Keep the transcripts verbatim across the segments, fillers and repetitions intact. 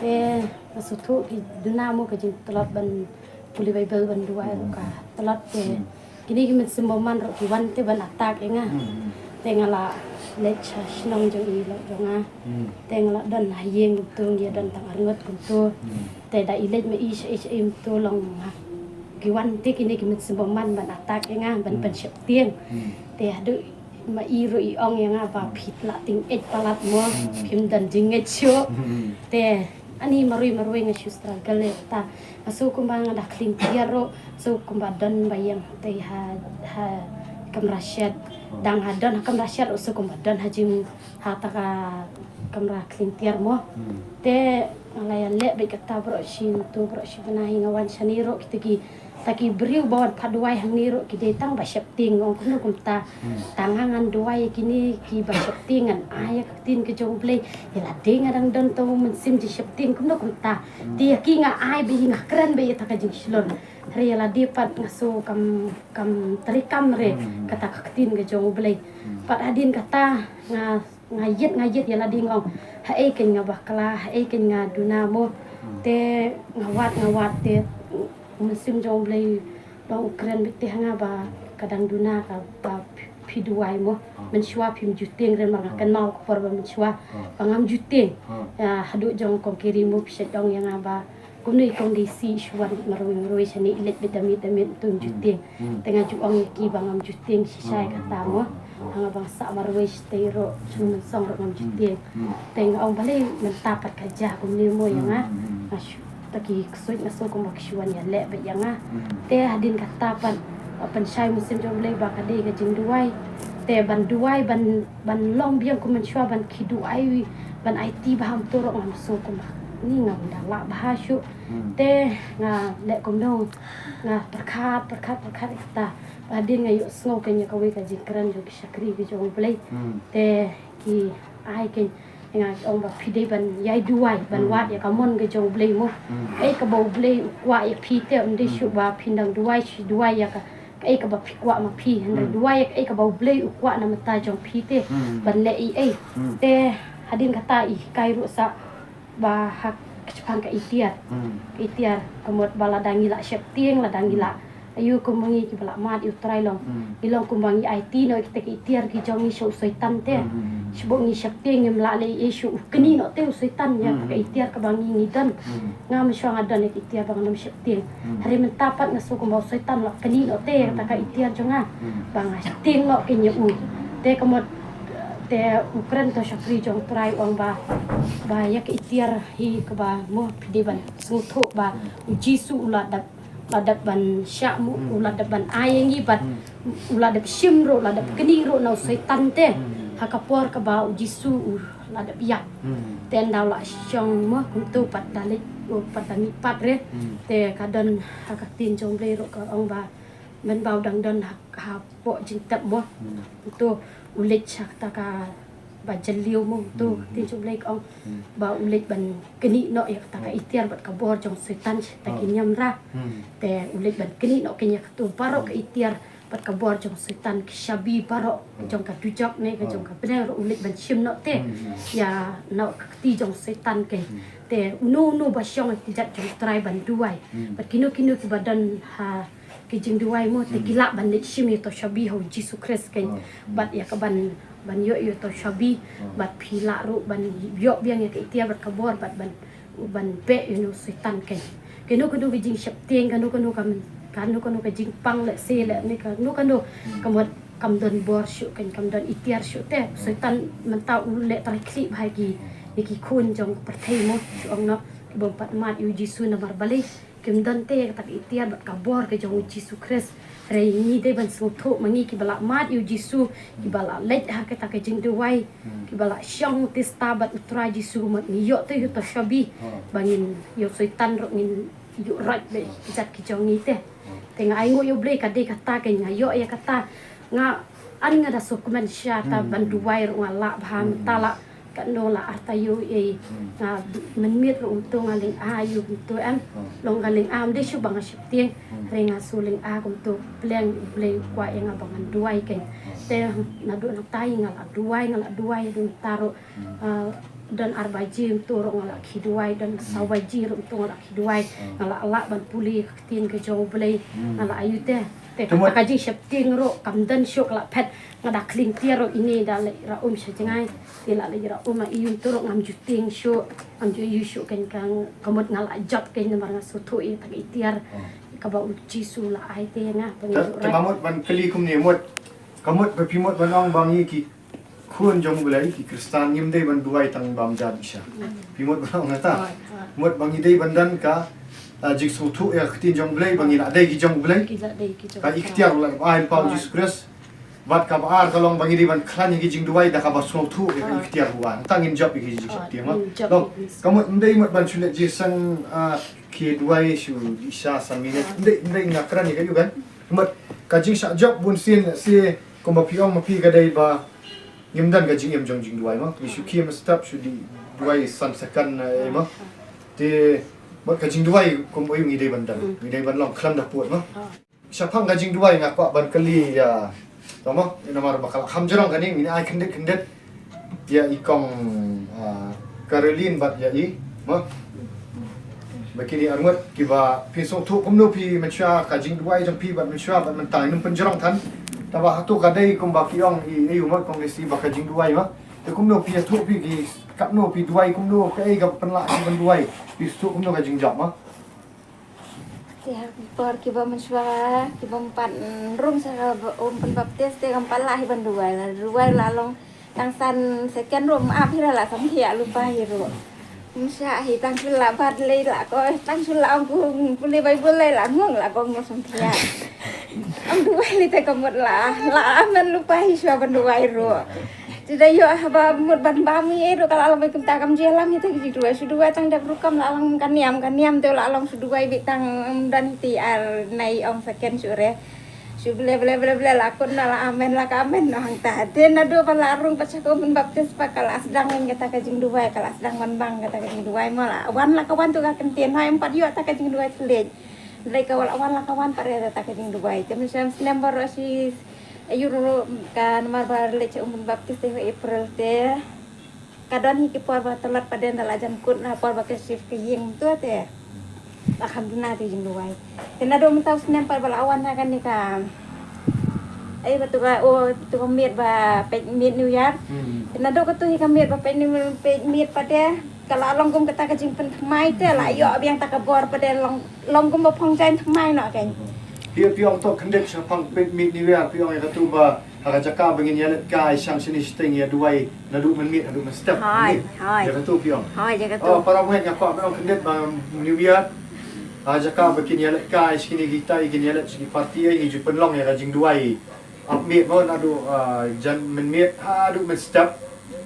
Te nga sngewthuh ki duna mo ka jingtlot ban pule Baibl ban duwai ruh ka tlot te. Kine ki mynsiem bymman ruh ki wan te ban attack ïa nga. Te nga la leit sha shnong jong i lok jong nga. Te nga la don ha ïing kumto, ngi don tang arngut kumto. Te da i leit ma i sha i sha i kumto long nga. Ki wan te kine ki mynsiem bymman ban attack ïa nga, ban ban sheptieng. Te haduh ma i ruh i ong ïa nga ba phi la tieng eit palat mo, phim don jingngeit shuh. Te ani marwei marwei nga shu struggle ïa kata. Nga shu kumba nga da khlieng tiar ruh, shu kumba don ba ïeng te ha, ha kamra shet. Dang ha don ha kamra shet ruh shu kumba don ha jing ha ta ka kamra khlieng tiar mo. Te nga la ïa leh beit kata baroh shi ntu baroh shi bnai nga wan shane ruh kita ki ta ki briew ba wan pat duwai hangne ruh ki dei tang ba sheptieng, ong kumno kumta. Tang ha ngan duwai ïa kine ki ba sheptieng ngan ai ïa ka ktien ka jong U Blei. Ïa lade nga dang don tang mynsiem jingsheptieng kumno kumta. Te ïa ki nga ai beit, nga kren beit ïa ta ka jingshlur. Hynrei ïa lade pat nga sngew kam, kam trei kam re kata ka ktien ka jong U Blei. Pat hadien kata nga nga ïit, nga ïit ïa lade nga ong. Haei kein nga bakla, haei kein nga duna mo. Te nga wad, nga wad te u mynsiem jong U Blei ba u kren beit te ha nga ba ka dang duna ka ba phi duwai mo. Mynshuwa phim ju tieng, re mar nga kynmaw ka por ba mynshuwa ba ngam ju tieng. Ïa haduh jong kong Kiri mo phi shet ong ïa nga ba kumno i kong Daisy i shu wan marwei marwei shane i leit beit da miet da miet, ym ju tieng. Te nga ju ong ïa ki ba ngam ju tieng shisha ïa kata mo. Ha nga ba nga sah marwei shatei ruh, sha Nongmynsong ruh ngam ju tieng. Te nga ong balei mynta pat ka jia kumne mo ïa nga. Nga shu ta ki ksuid nga sngew kumba ki shu wan ïaleh beit ïa nga. Te hadien kata pat ba pynshai mynsiem jong U Blei ba ka dei ka jingduwai. Te ban duwai ban ban long biang kum mynshuwa ban ki duwai wi ban aiti bha kumto ruh ngam sngew kumba ni ngam da lah bha shuh. Te nga leh kumno, nga pyrkhat pyrkhat pyrkhat ïa kata. Hadien nga ïohsngew kein ïa kawei ka jingkren jong ki shakri ki jong U Blei. Te ki ai kein ïa nga, ki ong ba phi dei ban ïai duwai ban wad ïa ka mon ka jong U Blei mo. Kaei kaba U Blei u kwah ïa phi te, ym dei shuh ba phin dang duwai shi duwai ïa ka kaei kaba phi kwah ma phi, hynrei duwai ïa kaei kaba U Blei u kwah na bynta jong phi te ban leh ei ei. Te hadien kata i hikai ruh sa ba ha ka jingpang ka itiar. Ka itiar ka mut ba lada ngi la sheptieng, lada ngi la, aïu kumba ngi kiba la mad ïa U Trai long, ngi long kumba ngi aiti noh ïa kita ki itiar ki jong ngi sha u Soitan te. Shibun ngi sheptieng ngim lah leh ei shuh, u knieh noh te u Soitan ïa ka itiar kaba ngi ngi don. Nga mynshuwa nga don ïa ka itiar ba ngam sheptieng. Hynrei mynta pat nga sngew kumba u Soitan u la knieh noh te ïa kata ka itiar jong nga ba nga sheptieng noh kein ïa u. Te ka mut te u kren to shakri jong U Trai u ong ba, ba ïa ka itiar hi kaba mo phi dei ban sngewthuh ba U Jisu u la dep, la dep ban shah mo, u la dep ban ai ïa ngi bad u la dep shim ruh, la dep knieh ruh na u Soitan te. Ha ka por kaba U Jisu u la dep ïap. Te ynda u la shong mo kumto pat da leit, u pat da mih pat re. Te ka don ha ka ktien jong U Blei ruh ka ong ba mynba u dang don ha, hapoh jingtep mo. Kumto u leit sha kata kaba jylliew mo. Kumto ka ktien jong U Blei ka ong ba u leit ban knieh noh ïa kata ka itiar bad ka bor jong u Soitan sha kita ki niamra. Te u leit ban knieh noh kein ïa kato baroh ka itiar bad ka bor jong u Soitan, ki shabi baroh jong ka dujok ne ka jong ka bneng ruh u leit ban shim noh te ïa noh ka kti jong u Soitan kein. Te uno uno ba shong ha ki kjat jong U Trai ban duwai. Bad kino kino kiba don ha ki jingduwai mo te ki lah ban leit shim ïa uto u shabi ha U Jisu Khrist kein. Bad ïa ka ban, ban ïoh ïa uto u shabi bad phi lah ruh ban ïoh biang ïa ka itiar bad ka bor bad ban, ban beh ïa une u Soitan kein. Kano kano ka jingsheptieng, kano kano ka, kano kano ka jingpang lehse leh ne kano kano ka mut kam don bor shuh kein, kam don itiar shuh te. U Soitan mynta u leh trai khlieh bha ïa ki, ïa ki khun jong ka pyrthei mo, shu ong noh, ki bym pat mad ïa U Jisu namar balei. Kim don te kata ka itiar bad ka bor ka jong U Jisu Khrist. Hynrei ngi dei ban sngewthuh ma ngi kiba la mad ïa U Jisu, kiba la leit ha kata ka jingduwai, kiba la shong tista bad U Trai Jisu, mut ngi ïoh te ïa uto u shabi ba ngin ïa u Soitan ruh ngin ïuh roit bad ki kjat ki jong ngi te. Te nga ainguh ïa U Blei ka dei kata kein, nga ïoh ïa kata. Nga, an nga da shu kmen sha ta ban duwai ruh nga lah bha mynta la katno la ar taïew ei. Nga mynmiet ruh kumto nga lynga ïa u kumto em. Long ka lynga ym dei shuh ba nga sheptieng. Hynrei nga shu lynga kumto, pleng U Blei u kwah ïa nga ba ngan duwai kein. Te naduh nangta nga la duwai, nga la duwai haduh mynta ruh. Ah, Don ar baji mynta ruh nga la khie duwai, don saw baji ruh mynta nga la khie duwai. Nga la lah ban pule ka ktien ka jong U Blei. Nga la ïohi te. Te kata ka jingsheptieng ruh kam don shuh, ka la phet. Nga da khlieng tiar ruh ine da leit rah um sha jngai. Te la leit rah um, ïohi mynta ruh ngam ju tieng shuh, ngam ju ïohi shuh kein, ka mut nga la jop kein namar nga sngewthuh ïa kata ka tiar kaba U Jisu la ai te nga. Te, te ba mut ban kylli kumne mut. Ka mut ba phi mut ban ong ba ngi ki khun jong U Blei, ki Khristan, ngim dei ban duwai tang bam jar isha. Phi mut ban ong kata. Mut ba ngi dei ban don ka, ah, jingsngewthuh ïa ka ktien jong U Blei, ba ngi la dei ki jong U Blei. Ki la dei ki jong U Blei. Ka ikhtiar la ai lyngba U Jisu Khrist. Bad kaba ar ka long ba ngi dei ban khlaiñ ïa ki jingduwai da kaba sngewthuh ïa ka ikhtiar U Blei. Tang ngin jop ïa ki jingsheptieng, ma. Long, ka mut ym dei mut ban shu leit jingseng, ah, khie duwai shu dih sha san minit. Ym dei, ym dei, nga kren ïa ka ïu kan. Ka mut ka jingshah jop bun sien, sien kumba phi ong ma phi ka dei ba ngim don ka jingim jong jingduwai, ma. Ngi shu khie mynstep shu dih duwai san second, eh, ma. Te mut ka jingduwai kumba ïu ngi dei ban don. Ngi dei ban long khlem da pud, ma. Shaphang ka jingduwai nga kwah ban kylli ïa, to mo, namar ba ka la kham jrong kane, ngin ai khyndiat khyndiat ïa i kong, ah, Caroline bad ïa i, mo. Ba kine arngut kiba phin sngewthuh kumno phi mynshuwa ka jingduwai jong phi bad mynshuwa bad mynta ngin pynjrong than. Te ba hato ka dei kumba ki ong i, i u mo kong Desi ba ka jingduwai mo. Te kumno phi ïathuh phi ki katno phi duwai kumno kaei ka pynlah phi ban duwai. Phi sngewthuh kumno ka jingjop mo. Te ha ki por kiba mynshuwa, kiba ym pat, mm, rung sha ka ba-, um pynbaptis te kam pat lah hi ban duwai. La duwai la long tang san second ruh ym ap hi, la samthiah lypa hi ruh. Ym shah hi, tang shu la bat lei la ko, tang shu la ong ko, pule Baibl lei la ngong la ko, ngong samthiah. Ym duwai lei te ka mut la, la amen lypa hi shuwa ban duwai ruh. Te da ïoh haba mut ban bam ïa i ruh ka la long ba kumta kam ju ïalam ïa ta ka jingduwai. Shu duwai tang dep rukom la long ka niam, ka niam te la long shu duwai beit tang, ym don hi te ar nai ong second shu re. Shu ble ble ble ble la kut na la amen, la ka amen noh hangta. Te naduh ba la rung pat sha ka um pynbaptis pat ka la sdang ïa kata ka jingduwai, ka la sdang ban bang kata ka jingduwai mo la. Wan la ka wan tu ka kyntien, hooid ym pat ïoh ta ka jingduwai thylliej. Hynrei ka wan la ka wan pat ïa kata ka jingduwai. Te mynshem snem baroh shi Aïu ruh ka namar ba leit sha um pynbaptis te ha April te. Ka don hi ki por ba tlot pat de, da la jan kut na por ba ka shift ka ïing to te. La kham duna te jingduwai. Te naduh mynta u snem pat ba la wan ha kane ka, ei ba tu ka, o tu ka miet ba peit miet New Year. Te naduh katu hi ka miet ba peit miet, peit miet pat de. Ka la long kum kata ka jingpynthymmai te la ïoh biang ta ka bor pat de, long, long kum ba phong jaiñ thymmai noh kein. Phi, phi ong to khyndiat shaphang peit miet New Year, phi ong ïa katu ba ha ka jaka ba ngin ïalehkai shang shane shiteng ïa duwai naduh mynmiet haduh mynstep. Hooid, hooid. Ïa katu phi ong. Hooid, ïa katu. Oh, para bangeit, nga kwah ban ong khyndiat ba New Year ha jaka ba kin ïalehkai sha kine kita, kin ïaleh sha ki party, ngi ju pynlong ïa ka jingduwai. Ap miet mo naduh, ah, jan mynmiet haduh mynstep.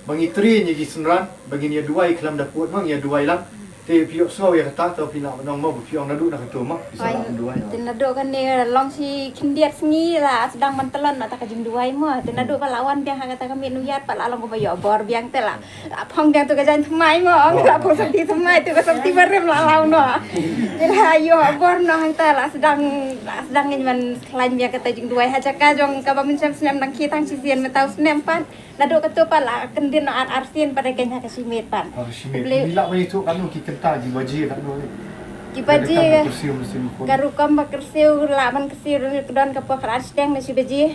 Ba ngi train ïa ki synran ba ngin ïa duwai khlem da pud mo, ngi ïa duwai lang. Te phi ïohsngew ïa kata, to phi lah ban ong mo ba phi ong naduh na katu mo phi sa lah ban duwai. Te naduh kane long shi khyndiat sngi la sdang ban tlot na ta ka jingduwai mo. Te naduh ba la wan biang ha kata ka miet New Year pat la long kumba ïoh bor biang te la. La phong biang tu ka jaiñ thymmai mo, ong la phong sopti thymmai tu ka sopti barim la law noh. Te la ïoh bor noh hangta la sdang, la sdang ngin ban khlaiñ biang kata jingduwai ha jaka jong kaba mynshem snem dang khie tang shisien mynta u snem pat. Naduh katu pat la kyndit noh ar, arsien pat da kein ha ka shimiet pat. Ha ka shimiet. Ni lah ban ïathuh katno ki kynta ki baje katno. Ki baje ka rukom ba kyrsiew la ban kyrsiew don ka por khatar shiteng da shi baje.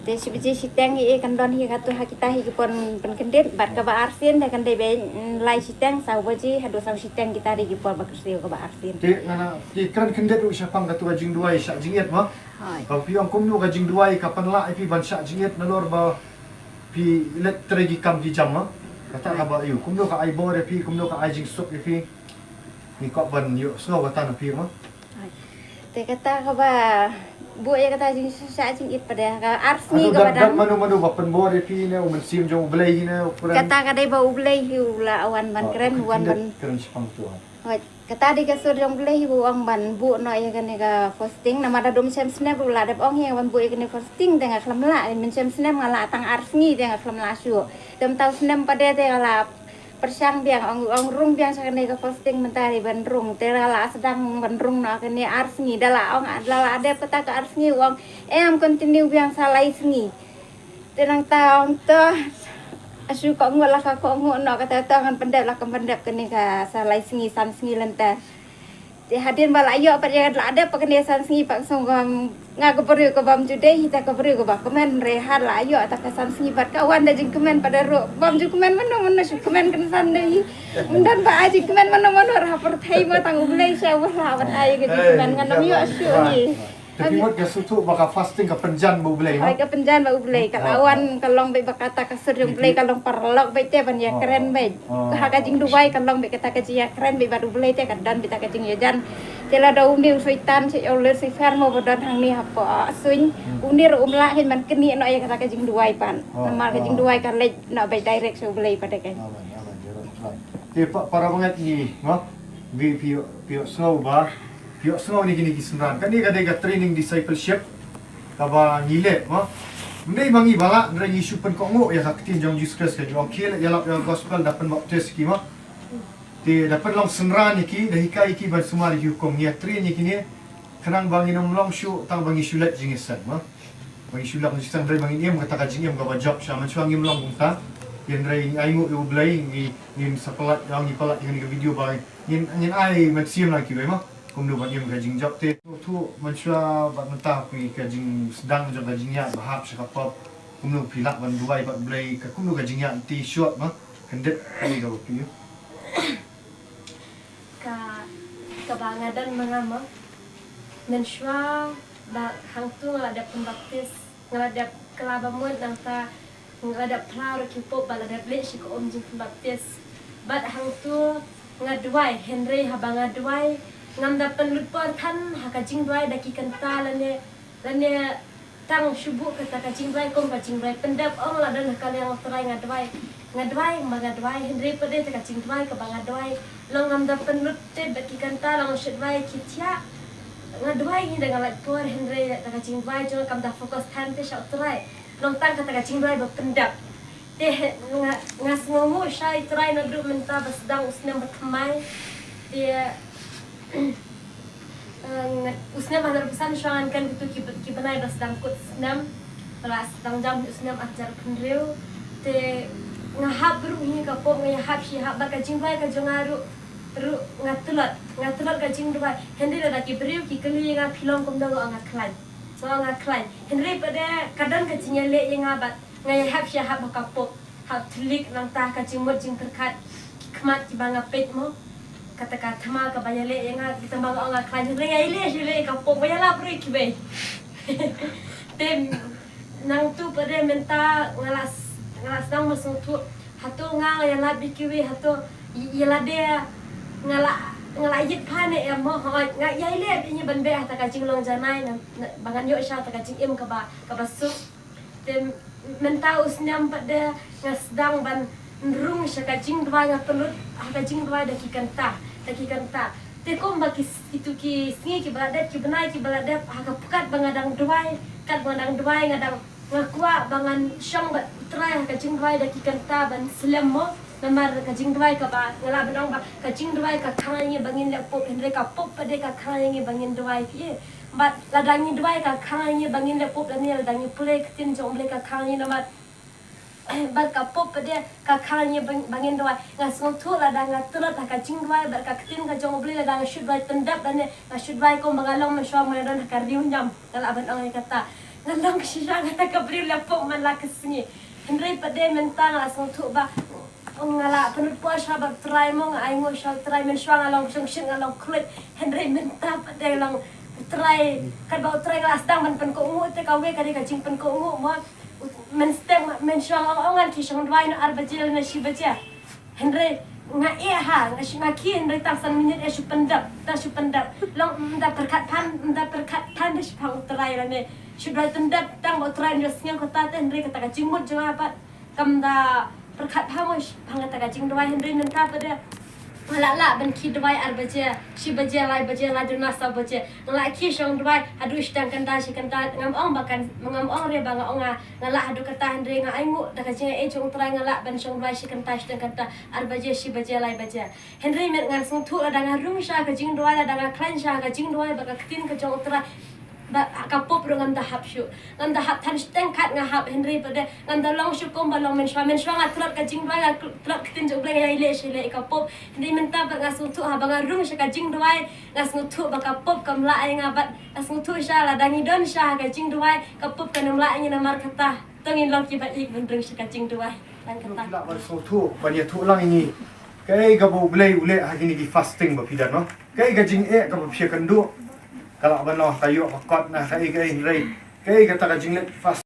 Te shi baje shiteng hi kan don hi katu ha kita hi ki por pynkyndit bad kaba arsien te kan dei ba, mm, lai shiteng, saw baje haduh saw shiteng kita dei ki por ba kyrsiew kaba arsien. Te nga na ki kren kyndit ruh shaphang katu ka jingduwai shah jingit mo. Hooid. Ka phi ong kumno ka jingduwai ka pynlah ïa phi ban shah jingit nalor ba phi leit trei ki kam ki jam mo. Kata kaba ïu kumno ka ai bor ïa phi, kumno ka ai jingsuk ïa phi. Ngi kwah ban ïohsngew kata na phi mo. Te kata kaba buh ïa kata jingshah jingit pat de ka ar sngi kaba dang. Mano mano ba pynbor ïa phi ne u Mynsiem jong U Blei ne u kren. Kata ka dei ba U Blei hi u la wan ban kren, wan ban kren shaphang tu. Hooid, kata dei ka sur jong U Blei hi ba u ong ban buh noh ïa kane ka fasting, namar da dum shem snem ruh la dep ong hi ban buh ïa kane fasting te nga khlem lah, mynshem snem nga lah tang ar sngi te nga khlem lah shuh. Te mynta u snem pat de te nga la pyrshang biang, ong, ong rung biang sha kane ka fasting mynta dei ban rung. Te la, la sdang ban rung noh kane ar sngi, da la ong, da la dep kata ka ar sngi, ong em continue biang sa lai sngi. Te nangta ong to Shu kohnguh la ka kohnguh noh, kata to ngan pyndep la ka pyndep kane ka sa lai sngi san sngi lynter. Te hadien ba la ïoh pat ïa la dep pat kane san sngi pat sngewbha nga ka briew ka bym ju dei hi ta ka briew ka ba kmen re, ha la ïoh ta ka san sngi pat ka wan da jingkmen pat da ruh bym ju kmen mano mano, shu kmen kynsan dei hi. Ym don ba ai jingkmen mano mano, ha pyrthei ma tang U Blei sha ba la ban ai ka jingkmen, ngan ym ïoh shuh hi. Te phi mut ka sngewthuh ba ka fasting ka pynjan ba U Blei, ha? Hooid, ka pynjan ba U Blei, ka la wan ka long beit ba kata ka sur jong U Blei ka long paralok beit te ban ïakren beit. Ha ka jingduwai ka long beit kata ka jingïakren beit bad U Blei te ka don beit kata ka jingïajan. Te lada une u Soitan sha ïa u ler sha fer mo ba don hangne hapoh suiñ, une ruh um lah hi ban knieh noh ïa kata ka jingduwai pat. Namar ka jingduwai ka leit noh beit direct sha U Blei pat te kan. Te pa-, para bangeit ngi, mo? Phi, phi, phi ïohsngew ba, phi ïohsngew ïa kine ki synran. Kane ka dei ka training discipleship kaba ngi leh, mo? Ym dei ba ngi ba lah, hynrei ngi shu pynkohnguh ïa ka ktien jong Jesus Christ ka jong, ki la ïalap ïa ka gospel da pynbaptis ki, mo? Te da pynlong synran ïa ki, da hikai ïa ki ban sumar ïa ki hukum, ngi ïa train ïa kine. Khnang ba ngin ym long shuh tang ba ngi shu leit jingïaseng, mo? Ba ngi shu leit jingïaseng, hynrei ba ngin im kata ka jingim kaba jop sha, mynshuwa ngim long kumta. Hynrei ai nguh ïa U Blei, ngi, ngin sa pyllait, ïa ngi pyllait ïa kane ka video ba ngin, ngin ai mynsiem lang kiwei, mo? Kumno ban im ka jingjop te. Sngewthuh mynshuwa bad mynta phi ka jingsdang jong ka jingïaid ba hap sha ka pop. Kumno phi lah ban duwai bad U Blei, ka kumno ka jingïaid te short, mo? Khyndiat kane kaba phi ïoh. Ka, kaba nga don ma nga, mo. Mynshuwa ba hangtu nga la dep pynbaptis, nga la dep kylla ba mut, nangta nga la dep phla ruh ki pop ba la dep leit sha ka um jingpynbaptis. Bad hangtu nga duwai, hynrei haba nga duwai ngam da pynlut por than ha ka jingduwai da ki kynta lane, lane tang shu buh kata ka jingduwai kum ka jingduwai pyndep. Ong la don ha ka liang U Trai nga duwai, nga duwai, ba nga duwai, hynrei pat dei ta ka jingduwai kaba nga duwai long ngam da pynlut te bad ki kynta, long shu duwai ki thiah. Nga duwai ngi da nga lait por, hynrei ta ka jingduwai jong nga kam da focus than te sha U Trai. Long tang kata ka jingduwai ba pyndep. Te nga, nga sngewnguh sha U Trai naduh mynta ba sdang u snem ba thymmai. Te Eh, nga, u snem arhajar arphew san shuwa ngan kren kito ki, ki bnai ba sdang kut snem. Ba la sdang jam u snem arhajar arphew hynriew. Te nga hap ruh hi ka pop, nga ïa hap shi hap, bad ka jingduwai ka jong nga ruh, ruh nga tlot, nga tlot ka jingduwai. Hynrei lada ki briew ki kylli nga, phi long kumno, nga ong nga khlaiñ. Nga ong nga khlaiñ. Hynrei pat de ka don ka jingïaleh ïa nga bad nga ïa hap shi hap ha ka pop. Hap thylliej nangta ka jingmut jingpyrkhat, ki khmat kiba nga peit mo. Kata ka thma kaba ïaleh ïa nga, kita ba nga ong nga khlaiñ, hynrei nga ïaleh shu leh ka pop, ba ïalap ruh ïa kiwei. Te nangtu pat de mynta nga la s-, nga la sdang ban sngewthuh. Hato nga ïalap ïa kiwei, hato ï-, ïa lade nga la, nga la ïit pha ne em mo, hooid, nga ïaleh bad ïa ngi ban beh ha kata ka jinglong janai, na, na, ba ngan ïoh sha kata ka jingim kaba, kaba suk. Te mynta u snem pat de nga sdang ban rung sha ka jingduwai, nga pynlut ha ka jingduwai da ki kynta, da ki kynta. Te kumba ki s-, kito ki sngi kiba la dep, ki bnai kiba la dep, ha ka pyrkhat ba nga dang duwai, kat ba nga dang duwai, nga dang, nga kwah ba ngan shong bad U Trai ha ka jingduwai da ki kynta ban slem mo. Namar ka jingduwai kaba nga lah ban ong ba ka jingduwai ka khang ïa ngi ba ngin leh pop, hynrei ka pop pat de ka khang ïa ngi ba ngin duwai phi. Bad lada ngi duwai ka khang ïa ngi ba ngin leh pop, lane lada ngi pule ka ktien jong U Blei ka khang ïa ngi namar bad ka pop pat de ka khang ïa ngi ba, ba ngin duwai. Nga sngewthuh lada nga tlot ha ka jingduwai bad ka ktien ka jong U Blei, lada nga shu duwai pyndep lane nga shu duwai kumba nga long mynshuwa, nga don ha ka riewniam, nga lah ban ong ïa kata. Nga long shisha kata ka briew leh pop man la ka sngi. Hynrei pat de mynta nga sngewthuh ba nga la pynlut por sha bad U Trai mo, nga ainguh sha U Trai, mynshuwa nga long shongshit, nga long khluit. Hynrei mynta pat de long U Trai, katba U Trai nga la sdang ban pynkohnguh te kawei ka dei ka jingpynkohnguh mo. Mynstep, mynshuwa nga ong, ong ngan khie shong duwai na ar baje lane shi baje. Hynrei nga ïeh ha, nga shi, nga khie hynrei tang san minit ïa shu pyndep, tang shu pyndep. Long ym da pyrkhat than, ym da pyrkhat than da shi phang U Trai lane shu duwai pyndep, tang ba U Trai un ïohsngew kata te, hynrei kata ka jingmut jong nga pat kam da pyrkhat pha mo, phang kata ka jingduwai, hynrei mynta pat de nga lah lah ban khie duwai ar baje, shi baje, lai baje, lai duna saw baje. Nga lah khie shong duwai haduh shiteng kynta, shi kynta, ngam ong ba kan, ngam ong re ba nga ong nga, nga lah haduh kata, hynrei nga ainguh da ka jingaiei jong U Trai nga lah ban shong duwai shi kynta, shiteng kynta, ar baje, shi baje, lai baje. Hynrei mynta nga sngewthuh lada nga rung sha ka jingduwai, lada nga khlaiñ sha ka jingduwai bad ka ktien ka jong U Trai, Ba ka pop ruh ngam da hap shuh. Ngam da hap than shiteng kat nga hap, hynrei pat de ngam da long shuh kum ba long mynshuwa. Mynshuwa nga tlot ka jingduwai, nga tlot ka ktien jong U Blei, nga ïaleh sha leh ïa ka pop. Hynrei mynta pat nga sngewthuh haba nga rung sha ka jingduwai, nga sngewthuh ba ka pop kam lah ïa nga, bad nga sngewthuh sha lada ngi don sha ka jingduwai, ka pop kan ym lah ïa ngi namar kata. To ngin long kiba ïeit ban rung sha ka jingduwai. Tang kata. Phi lah ban sngewthuh, ban ïathuh lang ïa ngi. Kaei kaba U Blei u leh ha kine ki fasting ba phi don, no? Kaei ka jingeh kaba phi ïakynduh? Ka lah ban long ka ïoh ka kot, na kaei kaei, hynrei kaei kata ka jingleh fast